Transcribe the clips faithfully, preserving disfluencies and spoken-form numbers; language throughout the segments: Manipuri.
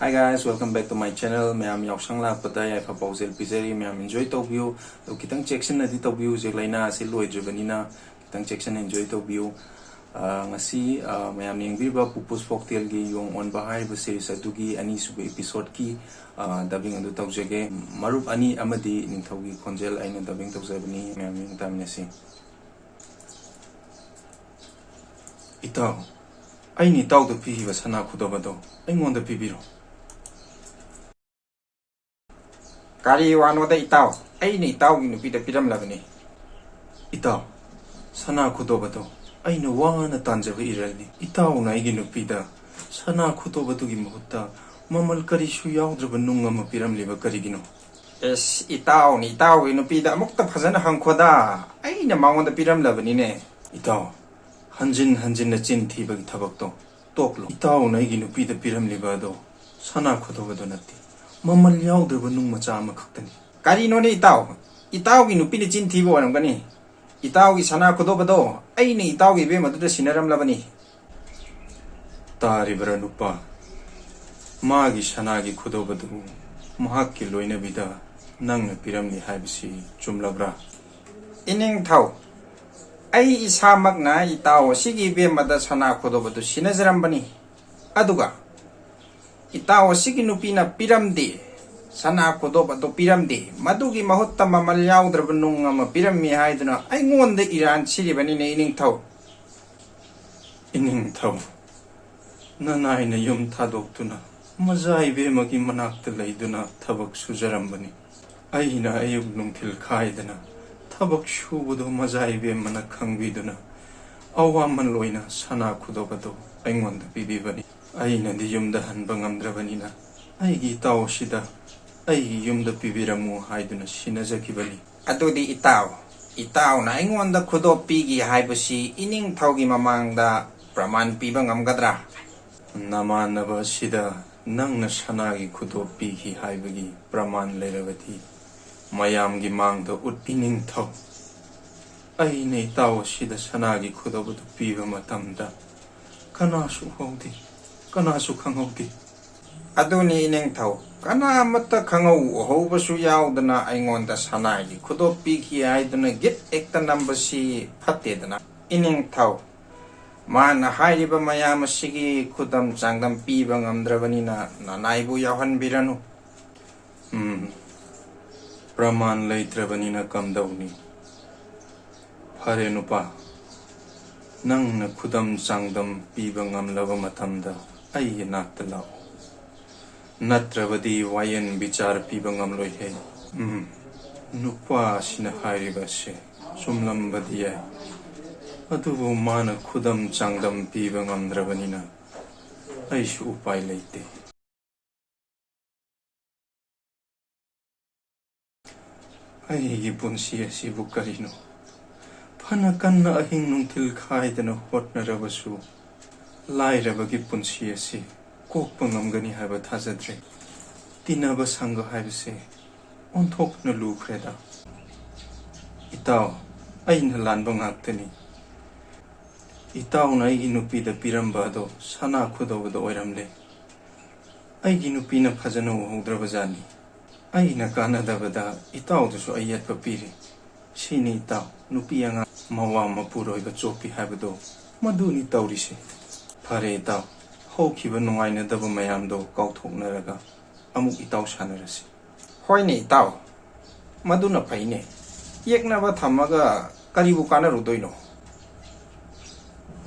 Hi guys, welcome back to my channel. ꯃꯌꯥꯝ ꯌꯥꯎꯁꯪ ꯂꯥꯛꯄꯗ ꯌꯥꯏꯐ ꯄꯥꯎꯖꯦꯜ ꯄꯤꯖꯔꯤ꯫ ꯃꯌꯥꯝ enjoy ꯇꯧꯕꯤꯌꯨ꯫ ꯑꯗꯨ ꯈꯤꯇꯪ ꯆꯦꯛꯁꯤꯟꯅꯗꯤ ꯇꯧꯕꯤꯌꯨ꯫ ꯍꯧꯖꯤꯛ ꯂꯥꯏꯅꯥ ꯑꯁꯤ ꯂꯣꯏꯗ꯭ꯔꯤꯕꯅꯤꯅ ꯈꯤꯇꯪ ꯆꯦꯛꯁꯤꯟꯅ enjoy ꯇꯧꯕꯤꯌꯨ꯫ ꯑ, ꯉꯁꯤ, ꯑ, ꯃꯌꯥꯝꯅ ꯌꯦꯡꯕꯤꯔꯤꯕ ꯄꯨꯄꯨꯁ ꯐꯣꯛꯇꯦꯜꯒꯤ ꯌꯣꯡ ꯑꯣꯟꯕ ꯍꯥꯏꯔꯤꯕ series ꯑꯗꯨꯒꯤ ꯑꯅꯤꯁꯨꯕ episode ꯀꯤ, ꯑ, dubbing ꯑꯗꯨ ꯇꯧꯖꯒꯦ꯫ ꯃꯔꯨꯞ ꯑꯅꯤ ꯑꯃꯗꯤ ꯅꯤꯡꯊꯧꯒꯤ ꯈꯣꯟꯖꯦꯜ ꯑꯩꯅ dubbing ꯇꯧꯖꯕꯅꯤ꯫ ꯃꯌꯥꯝ ꯌꯦꯡ ꯇꯥꯃꯤꯟꯅꯁꯤ꯫ ꯏꯇꯥꯎ, ꯑꯩꯅ ꯏꯇꯥꯎꯗ ꯄꯤꯈꯤꯕ ꯁꯅꯥ ꯈꯨꯗꯣꯞ ꯑꯗꯣ ꯑꯩꯉꯣꯟꯗ ꯄꯤꯕꯤꯔꯣ꯫ ꯀꯔꯤ ꯋꯥꯅꯣꯗ ꯏꯇꯥꯎ? ꯑꯩꯅ ꯏꯇꯥꯎꯒꯤ ꯅꯨꯄꯤꯗ ꯄꯤꯔꯝꯂꯕꯅꯤ꯫ ꯏꯇꯥꯎ, ꯁꯅꯥ ꯈꯨꯗꯣꯞ ꯑꯗꯣ ꯑꯩꯅ ꯋꯥꯅ ꯇꯥꯟꯖꯕ ꯏꯔꯜꯅꯤ꯫ ꯏꯇꯥꯎꯅ ꯑꯩꯒꯤ ꯅꯨꯄꯤꯗ ꯁꯅꯥ ꯈꯨꯗꯣꯞ ꯑꯗꯨꯒꯤ ꯃꯍꯨꯠꯇ ꯃꯃꯜ ꯀꯔꯤꯁꯨ ꯌꯥꯎꯗ꯭ꯔꯕ ꯅꯨꯡ ꯑꯃ ꯄꯤꯔꯝꯂꯤꯕ ꯀꯔꯤꯒꯤꯅꯣ? ꯑꯦꯁ, ꯏꯇꯥꯎꯅꯤ, ꯏꯇꯥꯎꯒꯤ ꯅꯨꯄꯤꯗ ꯑꯃꯨꯛꯇ ꯐꯖꯅ ꯍꯪꯈꯣꯗ꯫ ꯑꯩꯅ ꯃꯉꯣꯟꯗ ꯄꯤꯔꯝꯂꯕꯅꯤꯅꯦ꯫ ꯏꯇꯥꯎ, ꯍꯟꯖꯤꯟ ꯍꯟꯖꯤꯟꯅ ꯆꯤꯟ ꯊꯤꯕꯒꯤ ꯊꯕꯛꯇꯣ ꯇꯣꯛꯂꯣ꯫ ꯏꯇꯥꯎꯅ ꯑꯩꯒꯤ ꯅꯨꯄꯤꯗ ꯄꯤꯔꯝꯂꯤꯕ ꯑꯗꯣ ꯁꯅꯥ ꯈꯨꯗꯣꯞ ꯑꯗꯨ ꯅꯠꯇꯦ, ꯃꯃꯜ ꯌꯥꯎꯗ꯭ꯔꯕ ꯅꯨꯡ ꯃꯆꯥ ꯑꯃꯈꯛꯇꯅꯤ꯫ ꯀꯔꯤꯅꯣꯅꯦ ꯏꯇꯥꯎ? ꯏꯇꯥꯎꯒꯤ ꯅꯨꯄꯤꯅ ꯆꯤꯟ ꯊꯤꯕ ꯑꯣꯏꯔꯝꯒꯅꯤ꯫ ꯏꯇꯥꯎꯒꯤ ꯁꯅꯥ ꯈꯨꯗꯣꯞ ꯑꯗꯣ ꯑꯩꯅ ꯏꯇꯥꯎꯒꯤ ꯏꯕꯦꯝ ꯑꯗꯨꯗ ꯁꯤꯟꯅꯔꯝꯂꯕꯅꯤ꯫ ꯇꯥꯔꯤꯕꯔꯥ ꯅꯨꯄꯥ? ꯃꯥꯒꯤ ꯁꯅꯥꯒꯤ ꯈꯨꯗꯣꯞ ꯑꯗꯨ ꯃꯍꯥꯛꯀꯤ ꯂꯣꯏꯅꯕꯤꯗ ꯅꯪꯅ ꯄꯤꯔꯝꯂꯤ ꯍꯥꯏꯕꯁꯤ ꯆꯨꯝꯂꯕ꯭ꯔꯥ? ꯏꯅꯤꯡꯊꯧ, ꯑꯩ ꯏꯁꯥꯃꯛꯅ ꯏꯇꯥꯎ ꯑꯁꯤꯒꯤ ꯏꯕꯦꯝꯃꯗ ꯁꯅꯥ ꯈꯨꯗꯣꯞ ꯑꯗꯨ ꯁꯤꯟꯅꯖꯔꯝꯕꯅꯤ꯫ ꯑꯗꯨꯒ ꯏꯇꯥꯎ ꯑꯁꯤꯒꯤ ꯅꯨꯄꯤꯅ ꯄꯤꯔꯝꯗꯦ, ꯁꯅꯥ ꯈꯨꯗꯣꯞ ꯑꯗꯨ ꯄꯤꯔꯝꯗꯦ, ꯃꯗꯨꯒꯤ ꯃꯍꯨꯠꯇ ꯃꯃꯜ ꯌꯥꯎꯗ꯭ꯔꯕ ꯅꯨꯡ ꯑꯃ ꯄꯤꯔꯝꯃꯤ ꯍꯥꯏꯗꯨꯅ ꯑꯩꯉꯣꯟꯗ ꯏꯔꯥꯟ ꯁꯤꯔꯤꯕꯅꯤꯅꯦ, ꯏꯅꯤꯡꯊꯧ꯫ ꯏꯅꯤꯡꯊꯧ, ꯅꯅꯥꯏꯅ ꯌꯨꯝ ꯊꯥꯗꯣꯛꯇꯨꯅ ꯃꯖꯥ ꯏꯕꯦꯝꯃꯒꯤ ꯃꯅꯥꯛꯇ ꯂꯩꯗꯨꯅ ꯊꯕꯛ ꯁꯨꯖꯔꯝꯕꯅꯤ꯫ ꯑꯩꯅ ꯑꯌꯨꯛ ꯅꯨꯡꯊꯤꯜ ꯈꯥꯏꯗꯅ ꯊꯕꯛ ꯁꯨꯕꯗꯨ ꯃꯖꯥ ꯏꯕꯦꯝꯃꯅ ꯈꯪꯕꯤꯗꯨꯅ ꯑꯋꯥꯃꯜ ꯑꯣꯏꯅ ꯁꯅꯥ ꯈꯨꯗꯣꯞ ꯑꯗꯨ ꯑꯩꯉꯣꯟꯗ ꯄꯤꯕꯤꯕꯅꯤ꯫ ꯑꯩꯅꯗꯤ ꯌꯨꯝꯗ ꯍꯟꯕ ꯉꯝꯗ꯭ꯔꯕꯅꯤꯅ ꯑꯩꯒꯤ ꯏꯇꯥꯎ ꯑꯁꯤꯗ ꯑꯩꯒꯤ ꯌꯨꯝꯗ ꯄꯤꯕꯤꯔꯝꯃꯨ ꯍꯥꯏꯗꯨꯅ ꯁꯤꯟꯅꯖꯈꯤꯕꯅꯤ꯫ ꯑꯗꯨꯗꯤ ꯏꯇꯥꯎ, ꯏꯇꯥꯎꯅ ꯑꯩꯉꯣꯟꯗ ꯈꯨꯗꯣꯞ ꯄꯤꯈꯤ ꯍꯥꯏꯕꯁꯤ ꯏꯅꯤꯡꯊꯧꯒꯤ ꯃꯃꯥꯡꯗ ꯄ꯭ꯔꯃꯥꯟ ꯄꯤꯕ ꯉꯝꯒꯗ꯭ꯔꯥ? ꯅꯃꯥꯟꯅꯕ ꯑꯁꯤꯗ ꯅꯪꯅ ꯁꯅꯥꯒꯤ ꯈꯨꯗꯣꯞ ꯄꯤꯈꯤ ꯍꯥꯏꯕꯒꯤ ꯄ꯭ꯔꯃꯥꯟ ꯂꯩꯔꯕꯗꯤ ꯃꯌꯥꯝꯒꯤ ꯃꯥꯡꯗ ꯎꯠ, ꯏꯅꯤꯡꯊꯧ꯫ ꯑꯩꯅ ꯏꯇꯥꯎ ꯑꯁꯤꯗ ꯁꯅꯥꯒꯤ ꯈꯨꯗꯣꯞ ꯑꯗꯨ ꯄꯤꯕ ꯃꯇꯝꯗ ꯀꯅꯥꯁꯨ ꯎꯍꯧꯗꯦ, ꯀꯅꯥꯁꯨ ꯈꯪꯍꯧꯗꯦ꯫ ꯑꯗꯨꯅꯤ ꯏꯅꯤꯡꯊꯧ, ꯀꯅꯥꯃꯠꯇ ꯈꯪꯍꯧ ꯎꯍꯧꯕꯁꯨ ꯌꯥꯎꯗꯅ ꯑꯩꯉꯣꯟꯗ ꯁꯅꯥꯒꯤ ꯈꯨꯗꯣꯞ ꯄꯤꯈꯤ ꯍꯥꯏꯗꯨꯅ ꯒꯤꯠ ꯍꯦꯛꯇ ꯅꯝꯕꯁꯤ ꯐꯠꯇꯦꯗꯅ꯫ ꯏꯅꯤꯡꯊꯧ, ꯃꯥꯅ ꯍꯥꯏꯔꯤꯕ ꯃꯌꯥꯝ ꯑꯁꯤꯒꯤ ꯈꯨꯗꯝ ꯆꯥꯡꯗꯝ ꯄꯤꯕ ꯉꯝꯗ꯭ꯔꯕꯅꯤꯅ ꯅꯅꯥꯏꯕꯨ ꯌꯥꯎꯍꯟꯕꯤꯔꯅꯨ꯫ ꯎꯝ, ꯄ꯭ꯔꯃꯥꯟ ꯂꯩꯇ꯭ꯔꯕꯅꯤꯅ ꯀꯝꯗꯧꯅꯤ? ꯐꯔꯦ ꯅꯨꯄꯥ, ꯅꯪꯅ ꯈꯨꯗꯝ ꯆꯥꯡꯗꯝ ꯄꯤꯕ ꯉꯝꯂꯕ ꯃꯇꯝꯗ ꯑꯩꯒꯤ ꯅꯥꯛꯇ ꯂꯥꯛꯎ꯫ ꯅꯠꯇ꯭ꯔꯕꯗꯤ ꯋꯥꯌꯦꯟ ꯕꯤꯆꯥꯔ ꯄꯤꯕ ꯉꯝꯂꯣꯏꯍꯦ꯫ ꯎꯝ, ꯅꯨꯄꯥ ꯑꯁꯤꯅ ꯍꯥꯏꯔꯤꯕ ꯑꯁꯦ ꯆꯨꯝꯂꯝꯕꯗꯤ ꯌꯥꯏ, ꯑꯗꯨꯕꯨ ꯃꯥꯅ ꯈꯨꯗꯝ ꯆꯥꯡꯗꯝ ꯄꯤꯕ ꯉꯝꯗ꯭ꯔꯕꯅꯤꯅ ꯑꯩꯁꯨ ꯎꯄꯥꯏ ꯂꯩꯇꯦ꯫ ꯑꯩꯒꯤ ꯄꯨꯟꯁꯤ ꯑꯁꯤꯕꯨ ꯀꯔꯤꯅꯣ? ꯐꯅ ꯀꯟꯅ ꯑꯍꯤꯡ ꯅꯨꯡꯊꯤꯜ ꯈꯥꯏꯗꯅ ꯍꯣꯠꯅꯔꯕꯁꯨ, ꯂꯥꯏꯔꯕꯒꯤ ꯄꯨꯟꯁꯤ ꯑꯁꯤ ꯀꯣꯛꯄ ꯉꯝꯒꯅꯤ ꯍꯥꯏꯕ ꯊꯥꯖꯗ꯭ꯔꯦ꯫ ꯇꯤꯟꯅꯕ ꯁꯪꯒ ꯍꯥꯏꯕꯁꯦ ꯑꯣꯟꯊꯣꯛꯅ ꯂꯨꯈ꯭ꯔꯦꯗ꯫ ꯏꯇꯥꯎ, ꯑꯩꯅ ꯂꯥꯟꯕ ꯉꯥꯛꯇꯅꯤ꯫ ꯏꯇꯥꯎꯅ ꯑꯩꯒꯤ ꯅꯨꯄꯤꯗ ꯄꯤꯔꯝꯕ ꯑꯗꯣ ꯁꯅꯥ ꯈꯨꯗꯧꯕꯗ ꯑꯣꯏꯔꯝꯂꯦ꯫ ꯑꯩꯒꯤ ꯅꯨꯄꯤꯅ ꯐꯖꯅ ꯎꯍꯧꯗ꯭ꯔꯕ ꯖꯥꯠꯅꯤ꯫ ꯑꯩꯅ ꯀꯥꯟꯅꯗꯕꯗ ꯏꯇꯥꯎꯗꯁꯨ ꯑꯌꯦꯠꯄ ꯄꯤꯔꯤ꯫ ꯁꯤꯅꯤ ꯏꯇꯥꯎ, ꯅꯨꯄꯤ ꯑꯉꯥꯡ ꯃꯋꯥ ꯃꯄꯨꯔꯣꯏꯕ ꯆꯣꯞꯄꯤ ꯍꯥꯏꯕꯗꯣ, ꯃꯗꯨꯅꯤ ꯇꯧꯔꯤꯁꯦ꯫ ꯐꯔꯦ ꯏꯇꯥꯎ, ꯍꯧꯈꯤꯕ ꯅꯨꯡꯉꯥꯏꯅꯗꯕ ꯃꯌꯥꯝꯗꯣ ꯀꯥꯎꯊꯣꯛꯅꯔꯒ ꯑꯃꯨꯛ ꯏꯇꯥꯎ ꯁꯥꯟꯅꯔꯁꯤ꯫ ꯍꯣꯏꯅꯦ ꯏꯇꯥꯎ, ꯃꯗꯨꯅ ꯐꯩꯅꯦ꯫ ꯌꯦꯛꯅꯕ ꯊꯝꯃꯒ ꯀꯔꯤꯕꯨ ꯀꯥꯟꯅꯔꯨꯗꯣꯏꯅꯣ?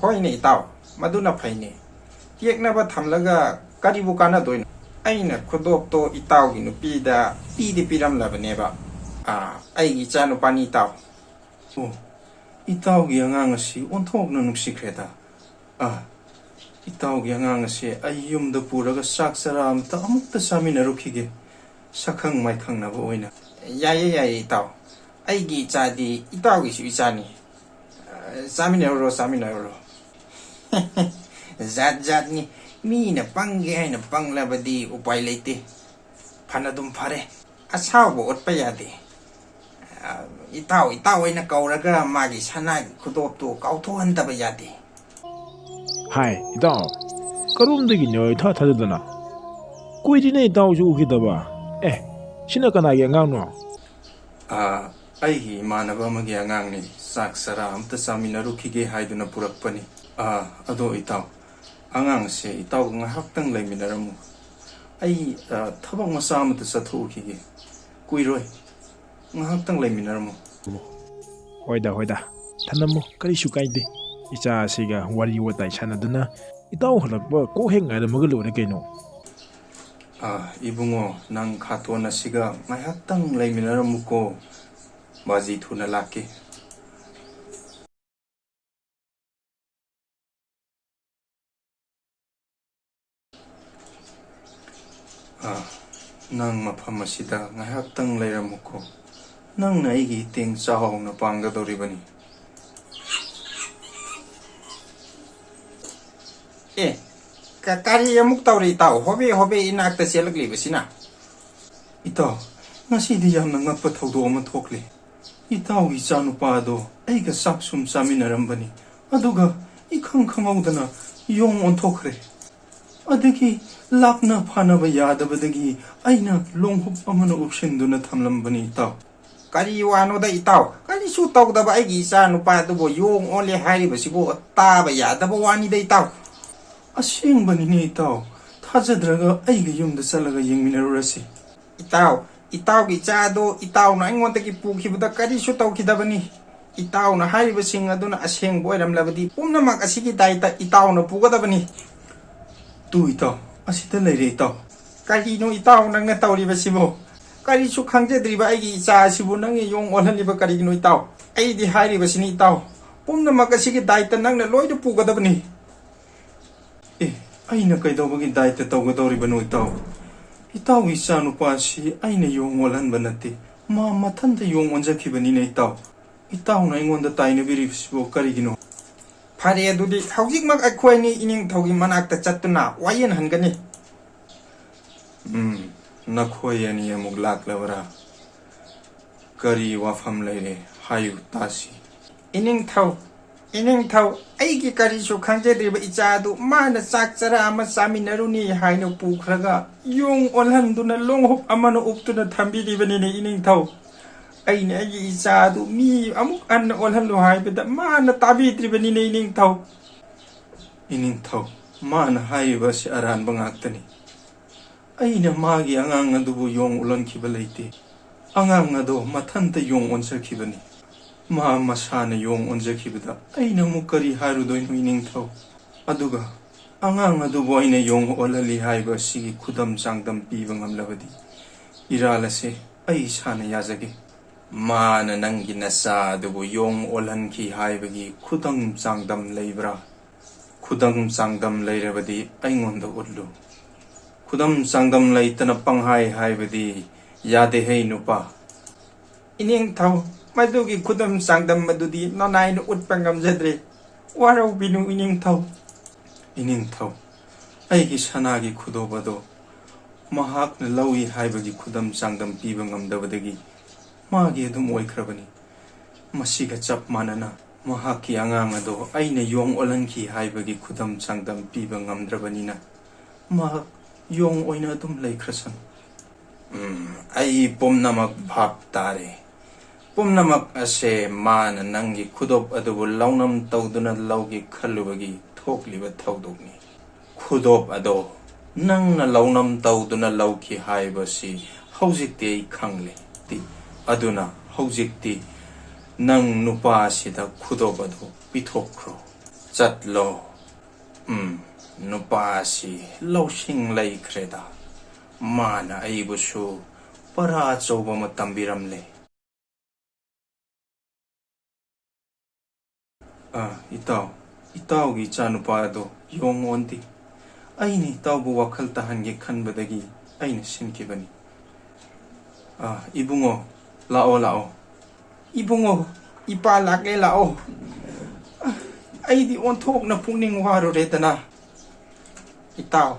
ꯍꯣꯏꯅꯦ ꯏꯇꯥꯎ, ꯃꯗꯨꯅ ꯐꯩꯅꯦ꯫ ꯌꯦꯛꯅꯕ ꯊꯝꯂꯒ ꯀꯔꯤꯕꯨ ꯀꯥꯟꯅꯗꯣꯏꯅꯣ? ꯑꯩꯅ ꯈꯨꯗꯣꯞꯇꯣ ꯏꯇꯥꯎꯒꯤ ꯅꯨꯄꯤꯗ ꯄꯤꯗꯤ ꯄꯤꯔꯝꯂꯕꯅꯦꯕ꯫ ꯑꯥ, ꯑꯩꯒꯤ ꯏꯆꯥ ꯅꯨꯄꯥꯅꯤ ꯏꯇꯥꯎ꯫ ꯑꯣ, ꯏꯇꯥꯎꯒꯤ ꯑꯉꯥꯡ ꯑꯁꯤ ꯑꯣꯟꯊꯣꯛꯅ ꯅꯨꯡꯁꯤꯈ꯭ꯔꯦꯗ꯫ ꯑꯥ, ꯏꯇꯥꯎꯒꯤ ꯑꯉꯥꯡ ꯑꯁꯦ ꯑꯩ ꯌꯨꯝꯗ ꯄꯨꯔꯒ ꯆꯥꯛ ꯆꯔꯥ ꯑꯃꯇ ꯑꯃꯨꯛꯇ ꯆꯥꯃꯤꯟꯅꯔꯨꯈꯤꯒꯦ, ꯁꯛꯈꯪ ꯃꯥꯏꯈꯪꯅꯕ ꯑꯣꯏꯅ꯫ ꯌꯥꯏꯌꯦ, ꯌꯥꯏꯌꯦ, ꯏꯇꯥꯎ꯫ ꯑꯩꯒꯤ ꯏꯆꯥꯗꯤ ꯏꯇꯥꯎꯒꯤꯁꯨ ꯏꯆꯥꯅꯤ꯫ ꯑ, ꯆꯥꯃꯤꯟꯅꯔꯨꯔꯣ, ꯆꯥꯃꯤꯟꯅꯔꯨꯔꯣ꯫ ꯖꯥꯠ ꯖꯥꯠꯅꯤ꯫ ꯃꯤꯅ ꯄꯪꯒꯦ ꯍꯥꯏꯅ ꯄꯪꯂꯕꯗꯤ ꯎꯄꯥꯏ ꯂꯩꯇꯦ꯫ ꯐꯅꯗꯨꯝ ꯐꯔꯦ꯫ ꯑꯁꯥꯎꯕ ꯎꯠꯄ ꯌꯥꯗꯦ꯫ ꯑ, ꯏꯇꯥꯎ, ꯏꯇꯥꯎ ꯍꯥꯏꯅ ꯀꯧꯔꯒ ꯃꯥꯒꯤ ꯁꯅꯥꯒꯤ ꯈꯨꯗꯣꯞꯇꯨ ꯀꯥꯎꯊꯣꯛꯍꯟꯗꯕ ꯌꯥꯗꯦ꯫ ꯍꯥꯏ, ꯏꯇꯥꯎ, ꯀꯔꯣꯝꯗꯒꯤꯅꯣ ꯏꯊꯥ ꯊꯥꯖꯗꯅ? ꯀꯨꯏꯔꯤꯅꯦ ꯏꯇꯥꯎꯁꯨ ꯎꯈꯤꯗꯕ꯫ ꯑꯦ, ꯁꯤꯅ ꯀꯅꯥꯒꯤ ꯑꯉꯥꯡꯅꯣ? ꯑꯥ, ꯑꯩꯒꯤ ꯏꯃꯥꯟꯅꯕ ꯑꯃꯒꯤ ꯑꯉꯥꯡꯅꯤ꯫ ꯆꯥꯛ ꯆꯔꯥ ꯑꯝꯇ ꯆꯥꯃꯤꯟꯅꯔꯨꯈꯤꯒꯦ ꯍꯥꯏꯗꯨꯅ ꯄꯨꯔꯛꯄꯅꯤ꯫ ꯑꯥ, ꯑꯗꯣ ꯏꯇꯥꯎ, ꯑꯉꯥꯡꯁꯦ ꯏꯇꯥꯎꯒ ꯉꯥꯏꯍꯥꯛꯇꯪ ꯂꯩꯃꯤꯟꯅꯔꯝꯃꯨ꯫ ꯑꯩ, ꯑꯥ, ꯊꯕꯛ ꯃꯆꯥ ꯑꯃꯇ ꯆꯠꯊꯣꯛꯎꯈꯤꯒꯦ꯫ ꯀꯨꯏꯔꯣꯏ꯫ ꯉꯥꯏꯍꯥꯛꯇꯪ ꯂꯩꯃꯤꯟꯅꯔꯝꯃꯨ꯫ ꯍꯣꯏꯗ, ꯍꯣꯏꯗ꯫ ꯊꯅꯝꯃꯨ, ꯀꯔꯤꯁꯨ ꯀꯥꯏꯗꯦ꯫ ꯏꯆꯥ ꯑꯁꯤꯒ ꯋꯥꯔꯤ ꯋꯥꯇꯥꯏ ꯁꯥꯟꯅꯗꯨꯅ ꯏꯇꯥꯎ ꯍꯜꯂꯛꯄ ꯀꯣꯛ ꯍꯦꯛ ꯉꯥꯏꯔꯝꯃꯒ ꯂꯣꯏꯔꯦ ꯀꯩꯅꯣ꯫ ꯑꯥ, ꯏꯕꯨꯡꯉꯣ, ꯅꯪ ꯈꯥꯇꯣꯟ ꯑꯁꯤꯒ ꯉꯥꯏꯍꯥꯛꯇꯪ ꯂꯩꯃꯤꯟꯅꯔꯝꯃꯨꯀꯣ꯫ ꯕꯥꯖꯤ ꯊꯨꯅ ꯂꯥꯛꯀꯦ꯫ ꯑꯥ, ꯅꯪ ꯃꯐꯝ ꯑꯁꯤꯗ ꯉꯥꯏꯍꯥꯛꯇꯪ ꯂꯩꯔꯝꯃꯨꯀꯣ꯫ ꯅꯪꯅ ꯑꯩꯒꯤ ꯏꯇꯦꯡ ꯆꯥꯎꯅ ꯄꯥꯡꯒꯗꯧꯔꯤꯕꯅꯤ꯫ ꯑꯦ, ꯀ-, ꯀꯔꯤ ꯑꯃꯨꯛ ꯇꯧꯔꯤ ꯏꯇꯥꯎ? ꯍꯣꯕꯦ ꯍꯣꯕꯦ ꯏꯅꯥꯛꯇ ꯆꯦꯜꯂꯛꯂꯤꯕꯁꯤꯅ? ꯏꯇꯥꯎ, ꯉꯁꯤꯗꯤ ꯌꯥꯝꯅ ꯉꯛꯄ ꯊꯧꯗꯣꯛ ꯑꯃ ꯊꯣꯛꯂꯦ꯫ ꯏꯇꯥꯎꯒꯤ ꯏꯆꯥꯅꯨꯄꯥ ꯑꯗꯣ ꯑꯩꯒ ꯆꯥꯛ ꯁꯨꯝ ꯆꯥꯃꯤꯟꯅꯔꯝꯕꯅꯤ, ꯑꯗꯨꯒ ꯏꯈꯪ ꯈꯪꯍꯧꯗꯅ ꯌꯣꯡ ꯑꯣꯟꯊꯣꯛꯈ꯭ꯔꯦ꯫ ꯑꯗꯒꯤ ꯂꯥꯛꯅ ꯐꯥꯅꯕ ꯌꯥꯗꯕꯗꯒꯤ ꯑꯩꯅ ꯂꯣꯡꯍꯨꯞ ꯑꯃꯅ ꯎꯞꯁꯤꯟꯗꯨꯅ ꯊꯝꯂꯝꯕꯅꯤ ꯏꯇꯥꯎ꯫ ꯀꯔꯤ ꯋꯥꯅꯣꯗ ꯏꯇꯥꯎ? ꯀꯔꯤꯁꯨ ꯇꯧꯗꯕ ꯑꯩꯒꯤ ꯏꯆꯥ ꯅꯨꯄꯥꯗꯨꯕꯨ ꯌꯣꯡ ꯑꯣꯜꯂꯦ ꯍꯥꯏꯔꯤꯕꯁꯤꯕꯨ ꯇꯥꯕ ꯌꯥꯗꯕ ꯋꯥꯅꯤꯗ ꯏꯇꯥꯎ꯫ ꯑꯁꯦꯡꯕꯅꯤꯅꯦ ꯏꯇꯥꯎ, ꯊꯥꯖꯗ꯭ꯔꯒ ꯑꯩꯒꯤ ꯌꯨꯝꯗ ꯆꯠꯂꯒ ꯌꯦꯡꯃꯤꯟꯅꯔꯨꯔꯁꯤ꯫ ꯏꯇꯥꯎ, ꯏꯇꯥꯎꯒꯤ ꯏꯆꯥ ꯑꯗꯨ ꯏꯇꯥꯎꯅ ꯑꯩꯉꯣꯟꯗꯒꯤ ꯄꯨꯈꯤꯕꯗ ꯀꯔꯤꯁꯨ ꯇꯧꯈꯤꯗꯕꯅꯤ꯫ ꯏꯇꯥꯎꯅ ꯍꯥꯏꯔꯤꯕꯁꯤꯡ ꯑꯗꯨꯅ ꯑꯁꯦꯡꯕ ꯑꯣꯏꯔꯝꯂꯕꯗꯤ ꯄꯨꯝꯅꯃꯛ ꯑꯁꯤꯒꯤ ꯗꯥꯏꯇ ꯏꯇꯥꯎꯅ ꯄꯨꯒꯗꯕꯅꯤ꯫ ꯇꯨ ꯏꯇꯥꯎ, ꯑꯁꯤꯗ ꯂꯩꯔꯦ ꯏꯇꯥꯎ꯫ ꯀꯔꯤꯅꯣ ꯏꯇꯥꯎ ꯅꯪꯅ ꯇꯧꯔꯤꯕꯁꯤꯕꯣ? ꯀꯔꯤꯁꯨ ꯈꯪꯖꯗ꯭ꯔꯤꯕ ꯑꯩꯒꯤ ꯏꯆꯥ ꯑꯁꯤꯕꯨ ꯅꯪꯅ ꯌꯣꯡ ꯑꯣꯜꯍꯜꯂꯤꯕ ꯀꯔꯤꯒꯤꯅꯣ ꯏꯇꯥꯎ? ꯑꯩꯗꯤ ꯍꯥꯏꯔꯤꯕꯁꯤꯅꯤ ꯏꯇꯥꯎ, ꯄꯨꯝꯅꯃꯛ ꯑꯁꯤꯒꯤ ꯗꯥꯏꯇ ꯅꯪꯅ ꯂꯣꯏꯅ ꯄꯨꯒꯗꯕꯅꯤ꯫ ꯑꯦ, ꯑꯩꯅ ꯀꯩꯗꯧꯕꯒꯤ ꯗꯥꯏꯇ ꯇꯧꯒꯗꯧꯔꯤꯕꯅꯣ ꯏꯇꯥꯎ? ꯏꯇꯥꯎꯒꯤ ꯏꯆꯥꯅꯨꯄꯥ ꯑꯁꯤ ꯑꯩꯅ ꯌꯣꯡ ꯑꯣꯜꯍꯟꯕ ꯅꯠꯇꯦ, ꯃꯥ ꯃꯊꯟꯇ ꯌꯣꯡ ꯑꯣꯟꯖꯈꯤꯕꯅꯤꯅꯦ ꯏꯇꯥꯎ꯫ ꯏꯇꯥꯎꯅ ꯑꯩꯉꯣꯟꯗ ꯇꯥꯏꯅꯕꯤꯔꯤꯕꯁꯤꯕꯨ ꯀꯔꯤꯒꯤꯅꯣ? ꯐꯔꯦ, ꯑꯗꯨꯗꯤ ꯍꯧꯖꯤꯛꯃꯛ ꯑꯩꯈꯣꯏ ꯑꯅꯤ ꯏꯅꯤꯡꯊꯧꯒꯤ ꯃꯅꯥꯛꯇ ꯆꯠꯇꯨꯅ ꯋꯥꯌꯦꯜꯍꯟꯒꯅꯤ꯫ ꯎꯝ, ꯅꯈꯣꯏ ꯑꯅꯤ ꯑꯃꯨꯛ ꯂꯥꯛꯂꯕꯔꯥ? ꯀꯔꯤ ꯋꯥꯐꯝ ꯂꯩꯔꯦ? ꯍꯥꯏꯌꯨ ꯇꯥꯁꯤ꯫ ꯏꯅꯤꯡꯊꯧ, ꯏꯅꯤꯡꯊꯧ, ꯑꯩꯒꯤ ꯀꯔꯤꯁꯨ ꯈꯪꯖꯗ꯭ꯔꯤꯕ ꯏꯆꯥ ꯑꯗꯨ ꯃꯥꯅ ꯆꯥꯛ ꯆꯔꯥ ꯑꯃ ꯆꯥꯃꯤꯟꯅꯔꯨꯅꯤ ꯍꯥꯏꯅ ꯄꯨꯈ꯭ꯔꯒ ꯌꯣꯡ ꯑꯣꯜꯍꯟꯗꯨꯅ ꯂꯣꯡꯍꯨꯞ ꯑꯃꯅ ꯎꯞꯇꯨꯅ ꯊꯝꯕꯤꯔꯤꯕꯅꯤꯅꯦ ꯏꯅꯤꯡꯊꯧ꯫ ꯑꯩꯅ ꯑꯩꯒꯤ ꯏꯆꯥ ꯑꯗꯨ ꯃꯤ ꯑꯃꯨꯛ ꯍꯟꯅ ꯑꯣꯜꯍꯜꯂꯨ ꯍꯥꯏꯕꯗ ꯃꯥꯅ ꯇꯥꯕꯤꯗ꯭ꯔꯤꯕꯅꯤꯅꯦ ꯏꯅꯤꯡꯊꯧ꯫ ꯏꯅꯤꯡꯊꯧ, ꯃꯥꯅ ꯍꯥꯏꯔꯤꯕ ꯑꯁꯤ ꯑꯔꯥꯟꯕ ꯉꯥꯛꯇꯅꯤ꯫ ꯑꯩꯅ ꯃꯥꯒꯤ ꯑꯉꯥꯡ ꯑꯗꯨꯕꯨ ꯌꯣꯡ ꯑꯣꯜꯍꯟꯈꯤꯕ ꯂꯩꯇꯦ꯫ ꯑꯉꯥꯡ ꯑꯗꯣ ꯃꯊꯟꯇ ꯌꯣꯡ ꯑꯣꯟꯖꯈꯤꯕꯅꯤ꯫ ꯃꯥ ꯃꯁꯥꯅ ꯌꯣꯡ ꯑꯣꯟꯖꯈꯤꯕꯗ ꯑꯩꯅ ꯑꯃꯨꯛ ꯀꯔꯤ ꯍꯥꯏꯔꯨꯗꯣꯏꯅꯣ ꯏꯅꯤꯡꯊꯧ? ꯑꯗꯨꯒ ꯑꯉꯥꯡ ꯑꯗꯨꯕꯨ ꯑꯩꯅ ꯌꯣꯡ ꯑꯣꯜꯍꯜꯂꯤ ꯍꯥꯏꯕ ꯑꯁꯤꯒꯤ ꯈꯨꯗꯝ ꯆꯥꯡꯗꯝ ꯄꯤꯕ ꯉꯝꯂꯕꯗꯤ ꯏꯔꯥꯜ ꯑꯁꯦ ꯑꯩ ꯏꯁꯥꯅ ꯌꯥꯖꯒꯦ꯫ ꯃꯥꯅ ꯅꯪꯒꯤ ꯅꯆꯥ ꯑꯗꯨꯕꯨ ꯌꯣꯡ ꯑꯣꯜꯍꯟꯈꯤ ꯍꯥꯏꯕꯒꯤ ꯈꯨꯗꯝ ꯆꯥꯡꯗꯝ ꯂꯩꯕ꯭ꯔꯥ? ꯈꯨꯗꯝ ꯆꯥꯡꯗꯝ ꯂꯩꯔꯕꯗꯤ ꯑꯩꯉꯣꯟꯗ ꯎꯠꯂꯨ꯫ ꯈꯨꯗꯝ ꯆꯥꯡꯗꯝ ꯂꯩꯇꯅ ꯄꯪꯍꯥꯏ ꯍꯥꯏꯕꯗꯤ ꯌꯥꯗꯦꯍꯦ ꯅꯨꯄꯥ꯫ ꯏꯅꯤꯡꯊꯧ, ꯃꯗꯨꯒꯤ ꯈꯨꯗꯝ ꯆꯥꯡꯗꯝ ꯑꯗꯨꯗꯤ ꯅꯅꯥꯏꯅ ꯎꯠꯄ ꯉꯝꯖꯗ꯭ꯔꯦ꯫ ꯋꯥꯔꯧꯕꯤꯅꯨ ꯏꯅꯤꯡꯊꯧ꯫ ꯏꯅꯤꯡꯊꯧ, ꯑꯩꯒꯤ ꯁꯅꯥꯒꯤ ꯈꯨꯗꯣꯞ ꯑꯗꯣ ꯃꯍꯥꯛꯅ ꯂꯧꯏ ꯍꯥꯏꯕꯒꯤ ꯈꯨꯗꯝ ꯆꯥꯡꯗꯝ ꯄꯤꯕ ꯉꯝꯗꯕꯗꯒꯤ ꯃꯥꯒꯤ ꯑꯗꯨꯝ ꯑꯣꯏꯈ꯭ꯔꯕꯅꯤ꯫ ꯃꯁꯤꯒ ꯆꯞ ꯃꯥꯟꯅꯅ ꯃꯍꯥꯛꯀꯤ ꯑꯉꯥꯡ ꯑꯗꯣ ꯑꯩꯅ ꯌꯣꯡ ꯑꯣꯜꯍꯟꯈꯤ ꯍꯥꯏꯕꯒꯤ ꯈꯨꯗꯝ ꯆꯥꯡꯗꯝ ꯄꯤꯕ ꯉꯝꯗ꯭ꯔꯕꯅꯤꯅ ꯃꯍꯥꯛ ꯌꯣꯡ ꯑꯣꯏꯅ ꯑꯗꯨꯝ ꯂꯩꯈ꯭ꯔꯁꯅꯨ꯫ ꯎꯝ, ꯑꯩ ꯄꯨꯝꯅꯃꯛ ꯚꯥꯞ ꯇꯥꯔꯦ꯫ ꯄꯨꯝꯅꯃꯛ ꯑꯁꯦ ꯃꯥꯅ ꯅꯪꯒꯤ ꯈꯨꯗꯣꯞ ꯑꯗꯨꯕꯨ ꯂꯧꯅꯝ ꯇꯧꯗꯨꯅ ꯂꯧꯒꯦ ꯈꯜꯂꯨꯕꯒꯤ ꯊꯣꯛꯂꯤꯕ ꯊꯧꯗꯣꯛꯅꯤ꯫ ꯈꯨꯗꯣꯞ ꯑꯗꯣ ꯅꯪꯅ ꯂꯧꯅꯝ ꯇꯧꯗꯨꯅ ꯂꯧꯈꯤ ꯍꯥꯏꯕꯁꯤ ꯍꯧꯖꯤꯛꯇꯤ ꯑꯩ ꯈꯪꯂꯦ꯫ ꯇꯤ-, ꯑꯗꯨꯅ ꯍꯧꯖꯤꯛꯇꯤ ꯅꯪ ꯅꯨꯄꯥ ꯑꯁꯤꯗ ꯈꯨꯗꯣꯞ ꯑꯗꯨ ꯄꯤꯊꯣꯛꯈ꯭ꯔꯣ꯫ ꯆꯠꯂꯣ꯫ ꯎꯝ, ꯅꯨꯄꯥ ꯑꯁꯤ ꯂꯧꯁꯤꯡ ꯂꯩꯈ꯭ꯔꯦꯗ꯫ ꯃꯥꯅ ꯑꯩꯕꯨꯁꯨ ꯄꯔꯥ ꯑꯆꯧꯕ ꯑꯃ ꯇꯝꯕꯤꯔꯝꯂꯦ꯫ ꯑꯥ, ꯏꯇꯥꯎ, ꯏꯇꯥꯎꯒꯤ ꯏꯆꯥꯅꯨꯄꯥ ꯑꯗꯣ ꯌꯣꯡ ꯑꯣꯟꯗꯦ꯫ ꯑꯩꯅ ꯏꯇꯥꯎꯕꯨ ꯋꯥꯈꯜ ꯇꯥꯍꯟꯒꯦ ꯈꯟꯕꯗꯒꯤ ꯑꯩꯅ ꯁꯤꯟꯈꯤꯕꯅꯤ꯫ ꯑꯥ, ꯏꯕꯨꯡꯉꯣ, ꯂꯥꯛꯑꯣ, ꯂꯥꯛꯑꯣ꯫ ꯏꯕꯨꯡꯉꯣ, ꯏꯄꯥ ꯂꯥꯛꯂꯦ, ꯂꯥꯛꯑꯣ꯫ ꯑꯩꯗꯤ ꯑꯣꯟꯊꯣꯛꯅ ꯄꯨꯛꯅꯤꯡ ꯋꯥꯔꯨꯔꯦꯗꯅ꯫ ꯏꯇꯥꯎ,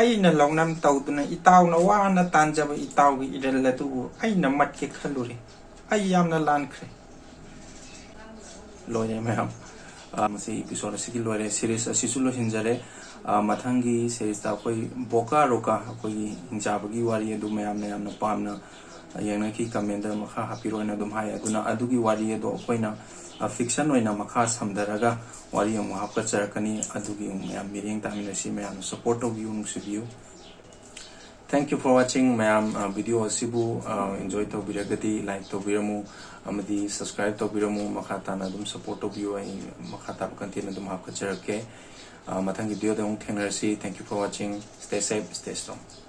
ꯑꯩꯅ ꯂꯧꯅꯝ ꯇꯧꯗꯨꯅ ꯏꯇꯥꯎꯅ ꯋꯥꯅ ꯇꯥꯟꯖꯕ ꯏꯇꯥꯎꯒꯤ ꯏꯔꯜ ꯑꯗꯨꯕꯨ ꯑꯩꯅ ꯃꯠꯀꯦ ꯈꯜꯂꯨꯔꯦ꯫ ꯑꯩ ꯌꯥꯝꯅ ꯂꯥꯟꯈ꯭ꯔꯦ꯫ ꯂꯣꯏꯔꯦ ꯃꯌꯥꯝ꯫ ꯑ, ꯃꯁꯤ episode ꯑꯁꯤꯒꯤ ꯂꯣꯏꯔꯦ, series ꯑꯁꯤꯁꯨ ꯂꯣꯏꯁꯤꯟꯖꯔꯦ꯫ ꯑ, ꯃꯊꯪꯒꯤ seriesꯇ ꯑꯩꯈꯣꯏ ꯕꯣꯀꯥ ꯔꯣꯀꯥ, ꯑꯩꯈꯣꯏꯒꯤ ꯍꯤꯡꯆꯥꯕꯒꯤ ꯋꯥꯔꯤ ꯑꯗꯨ ꯃꯌꯥꯝꯅ ꯌꯥꯝꯅ ꯄꯥꯝꯅ ꯌꯦꯡꯅꯈꯤ, comment ꯃꯈꯥ ꯍꯥꯞꯄꯤꯔꯣꯅ ꯑꯗꯨꯝ ꯍꯥꯏ꯫ ꯑꯗꯨꯅ ꯑꯗꯨꯒꯤ ꯋꯥꯔꯤ ꯑꯗꯣ ꯑꯩꯈꯣꯏꯅ, ꯑ, fiction ꯑꯣꯏꯅ ꯃꯈꯥ ꯁꯝꯊꯔꯒ ꯋꯥꯔꯤ ꯑꯃꯨꯛ ꯍꯥꯞꯀꯠꯆꯔꯛꯀꯅꯤ꯫ ꯑꯗꯨꯒꯤ ꯑꯃꯨꯛ ꯃꯌꯥꯝ ꯃꯤꯠꯌꯦꯡ ꯇꯥꯃꯤꯟꯅꯁꯤ꯫ ꯃꯌꯥꯝꯅ support ꯇꯧꯕꯤꯌꯨ, ꯅꯨꯡꯁꯤꯕꯤꯌꯨ꯫ Thank you for watching꯫ ꯃꯌꯥꯝ, ꯑ, video ꯑꯁꯤꯕꯨ, ꯑ, enjoy ꯇꯧꯕꯤꯔꯒꯗꯤ like ꯇꯧꯕꯤꯔꯝꯃꯨ ꯑꯃꯗꯤ subscribe ꯇꯧꯕꯤꯔꯝꯃꯨ꯫ ꯃꯈꯥ ꯇꯥꯅ ꯑꯗꯨꯝ support ꯇꯧꯕꯤꯌꯨ꯫ ꯑꯩ ꯃꯈꯥ ꯇꯥꯕ content ꯑꯗꯨꯝ ꯍꯥꯞꯀꯠꯆꯔꯛꯀꯦ꯫ ꯑ, ꯃꯊꯪꯒꯤ videoꯗ ꯑꯃꯨꯛ ꯊꯦꯡꯅꯔꯁꯤ꯫ Thank you for watching꯫ Stay safe, stay strong꯫